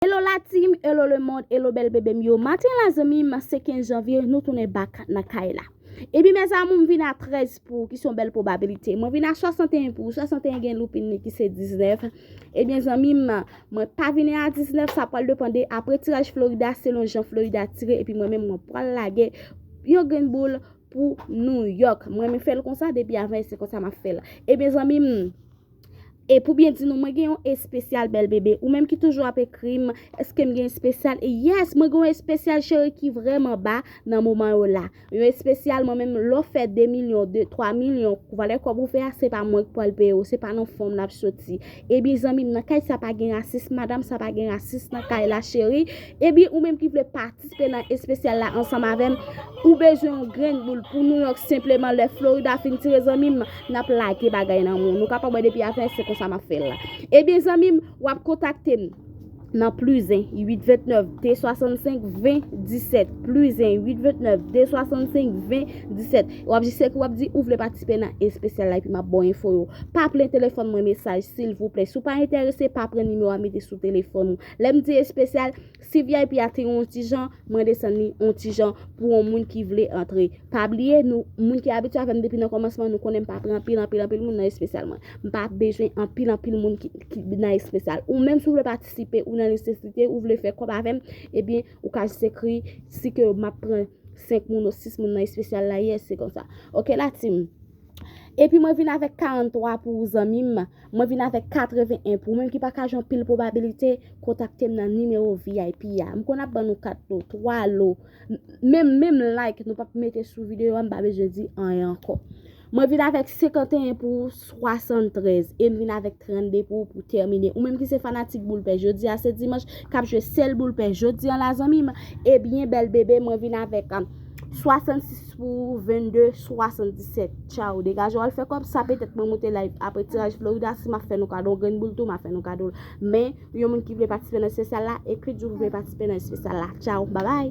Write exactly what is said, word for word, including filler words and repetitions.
Hello la team, hello le monde, hello bèl bebe m yo. Maten la zanmi m, se kenz janvye, nou tounen back nan kay la. Ebyen mes amours, m vin a trèz pou ki se yon bèl pwobabilite. Mwen vin a swasanteyen pou, swasanteyen gen loupin li ki se diznèf. Ebyen zanmi m, mwen pa vini a diznèf, sa pral depande apre tiraj Florida, selon jan Florida tire, epi mwen menm mwen pral lage yon grenn boul pou New York. Mwen renmen fè l konsa, depi avan e se konsa m ap fè l. Ebyen zanmi m, e pou byen di nou, mwen gen yon espesyal bèl bebe. Ou menm ki toujou ap ekri m, èske m gen espesyal? E yes, mwen gen yon espesyal cheri ki vrèman ba nan moman yo la. Yon espesyal, mwen menm, lè w fè de milyon, de, twa milyon, valè kòb ou fè a, se pa mwen ki pral peye w, se pa nan fon m n ap soti. Ebyen zanmi m, nan kay sa pa gen rasis, madanm, sa pa gen rasis nan kay la cheri. Ebyen ou menm ki vle patisipe nan espesyal la ansanm avè m, ou bezwen yon grenn boul pou New York, senpleman lè Florida fin tire zanmi m, n ap lage bagay nan men w. Nou kapab wè depi avan e se konsa m ap fè l la. Ebyen zanmi m, w ap kontakte m nan plis en uit vennèf de swasann senk ven disèt, plis en uit vennèf de swasann senk ven disèt. W ap jis ekri, w ap di ou vle patisipe nan espesyal la epi m ap ba w enfo yo. Pa plen telefòn mwen mesaj silvouplè. Si w pa enterese, pa pran nimewo a mete sou telefòn ou. Lè m di espesyal, si V I P a te yon ti jan, mwen desann li yon ti jan pou yon moun ki vle antre. Pa bliye, nou, moun ki abitye avè m depi nan kòmansman, nou konnen m pa pran anpil, anpil, anpil moun nan espesyal mwen. M pa bezwen anpil, anpil moun ki, ki nan espesyal. Ou menm si w vle patisipe, ou nan nesesite, ou vle fè kòb avè m, ebyen, ou ka jis ekri, si ke m ap pran senk moun ou sis moun nan espesyal la, yes, se konsa. Oke la team. Epi mwen vin avèk karantwa pou ou zanmi m. Mwen vin avèk katreven en pou ou menm ki pa ka jwenn pil pwobabilite, kontakte m nan nimewo V I P a. M konn ap ban nou kat lo, twa lo. M-, menm, menm like nou p ap mete sou videyo a, m pa bezwen di anyen ankò. Mwen vin avèk senkanteyen pou ou, swasanntrèz, e m vin avèk trannde pou ou pou tèmine. Ou menm ki se fanatik boul pè, jodi a se dimanch, k ap jwe sèl boul pè jodi an la zanmi m. Ebyen bèl bebe, mwen vin avèk, um, swasannsis pou ou, vennde, swasanndisèt. Tchaw, degaje w al fè kòb sa, petèt mwen moute live apre tiraj Florida, si m ap fè nou kado yon grenn boul tou, m ap fè nou kado l. Men, yon moun ki vle patisipe nan espesyal la, ekri di w vle patisipe nan espesyal la. Tchaw, babay!